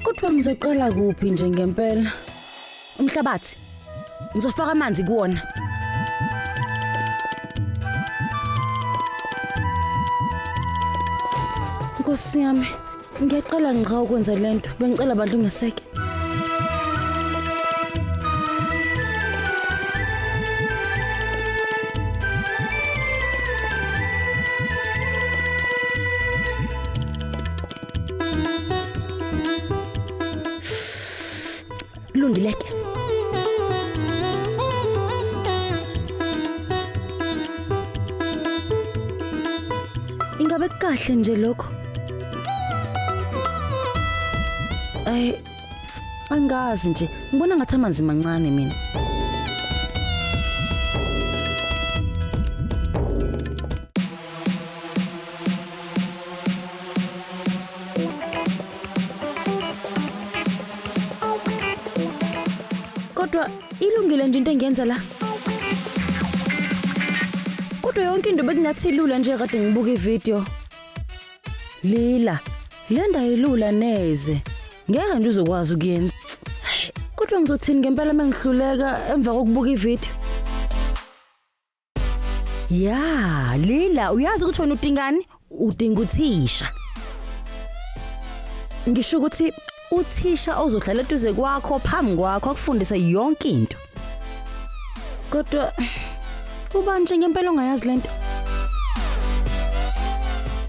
Kodwa ngizoqala kuphi nje ngempela? Umhlabathi. Ngizofaka amanzi kuwona. Nkosi yami, ngiyaqala ngqa ukwenza lento. Bengicela bandla ungeseke. Kulungile ke. Ingabe kukahle nje lokho? Ay, angazi nje. Ngibona ngathi amanzi mancane mina. Kodwa ilungile nje into engiyenza la. Kodwa yonke into bekungathi ilula nje kade ngibuka ivideo. Lila, le ndawo ilula neze. Ngeke nje uzokwazi ukuyenza. Kodwa ngizothini ngempela mengihluleka emva kokubuka ivideo? Ya, Lila, uyazi ukuthi wena udingani? Udinga uthisha. Ngisho ukuthi uthisha ozohlala eduze kwakho phambi kwakho akufundise yonke into. Kodwa ubani nje ngempela ongayazi lento?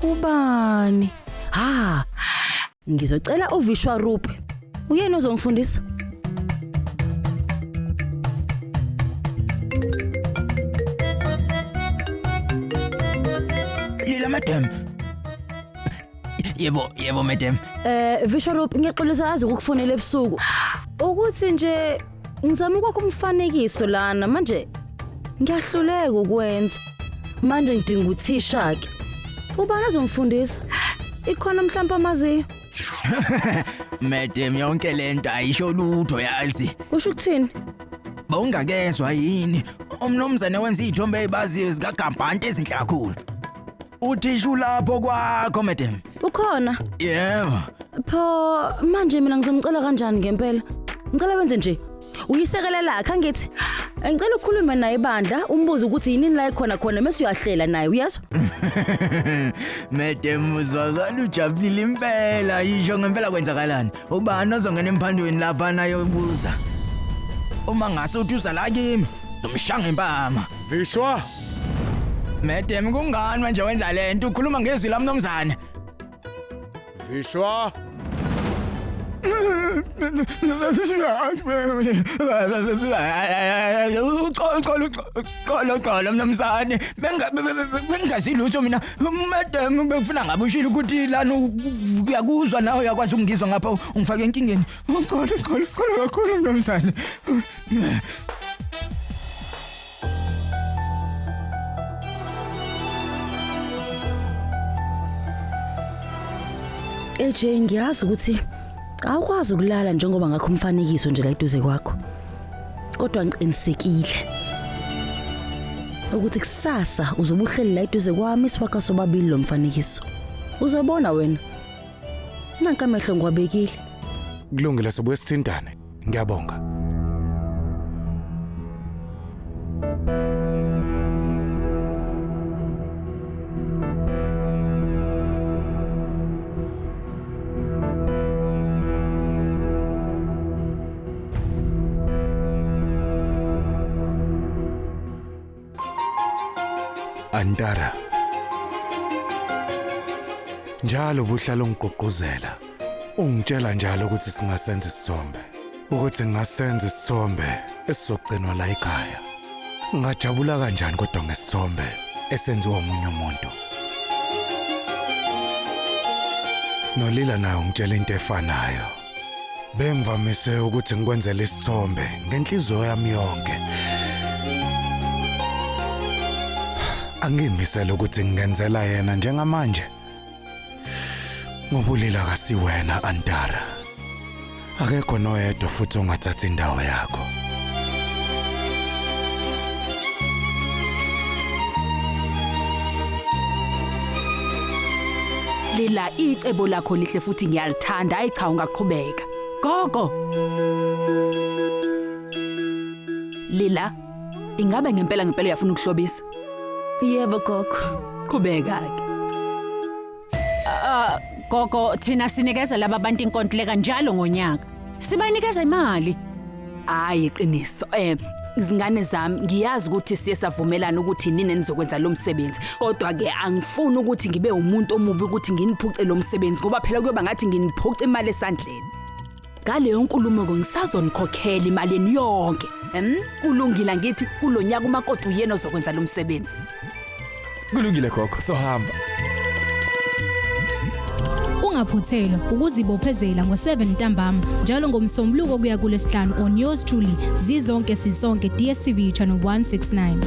Ubani? Ha. Ngizocela uVishwa Rupi. Uyena ozongifundisa. Lila madam. Yebo, yebo madam. Vishwa Rupi ngiyaxolisa azi ukukufonela ebusuku. Ukuthi nje ngizama ukwakha umfanekiso lana manje ngiyahluleka ukwenza. Manje ngidinga uthisha ke. Ubani azongifundisa? Ikhona mhlawumbe amaziyo. Madam yonke lento ayisho lutho yazi. Usho ukuthini? Bawungakezwa yini? Umnumzane wenza izithombe ezibaziwe zikagabhanti ezinhle kakhulu. Uthisha ulapho kwakho madam. Ukhona? Yebo. Pho manje mina ngizomcela kanjani ngempela? Ngicela wenze nje. Uyisekele lakhe angithi. Ngicela ukukhuluma naye ibandla umbuze ukuthi yini la ekhona khona mase uyahlela naye uyezwa? Madam uzwakala ujabulile impela yisho ngempela kwenzakalani? Ubani ozongena emphandweni lapha naye ubuza? Uma ngase uthi uza la kimi, ngizomshaya ngempama. Vishwa, Madam kungani manje wenza lento? Ukhuluma ngezwi la mnumzane. Vishwa. Uxolo uxolo uxolo mnumzane. Bengazi lutho mina. Madam bengifuna ngabe ushilo ukuthi lana uyakuzwa nawe uyakwazi ukungizwa ngapha ungifake enkingeni. Uxolo uxolo uxolo kakhulu mnumzane. AJ ngiyazi ukuthi awukwazi ukulala njengoba ngakho umfanekiso nje la eduze kwakho. Kodwa ngiqinisekile ukuthi kusasa uzobe uhleli la eduze kwami siwakha sobabili lo mfanekiso. Uzobona wena. Nanka amehlo ngiwabekile. Kulungile sobuye sithintane. Ngiyabonga. Antara. Njalo buhlala ungigqugquzela. Ungitshela njalo ukuthi singasenza isithombe. Ukuthi ngingasenza isithombe esizogcinwa la ekhaya. Ngingajabula kanjani kodwa ngesithombe esenziwa omunye umuntu. Nolila naye ungitshela into efanayo. Bengivamise ukuthi ngikwenzele isithombe ngenhliziyo yami yonke. Angimisele ukuthi ngingenzela yena njengamanje. Ngoba ulila kasiwena Antara. Akekho noyedwa futhi ongathatha indawo yakho. Lila, icebo lakho lihle futhi ngiyalithanda. Hayi cha, ungaqhubeka. Gogo. Lila, ingabe ngempela ngempela uyafuna ukuhlobisa? Yebo gogo. Qhubeka ke. Gogo, thina sinikeza laba bantu inkontileka njalo ngonyaka. Sibanikeza imali. Hayi, iqiniso. Izingane zami, ngiyazi ukuthi siye savumelana ukuthi nini nizokwenza lo msebenzi. Kodwa ke angifuni ukuthi ngibe umuntu omubi ukuthi nginiphuce lo msebenzi, ngoba phela kuyoba ngathi nginiphuca imali esandleni. Ngaleyo nkulumo ke ngisazonikhokhela imali yenu yonke. Kulungile, ngithi kulonyaka umakoti uyena ozokwenza lo msebenzi. Kulungile gogo, sohamba. Ungaphuthelwa ukuzibophezela ngo-7 ntambama njalo ngoMsombuluko kuya kuLwesihlanu on yours truly, Zizonke Sisonke, DStv channel 169.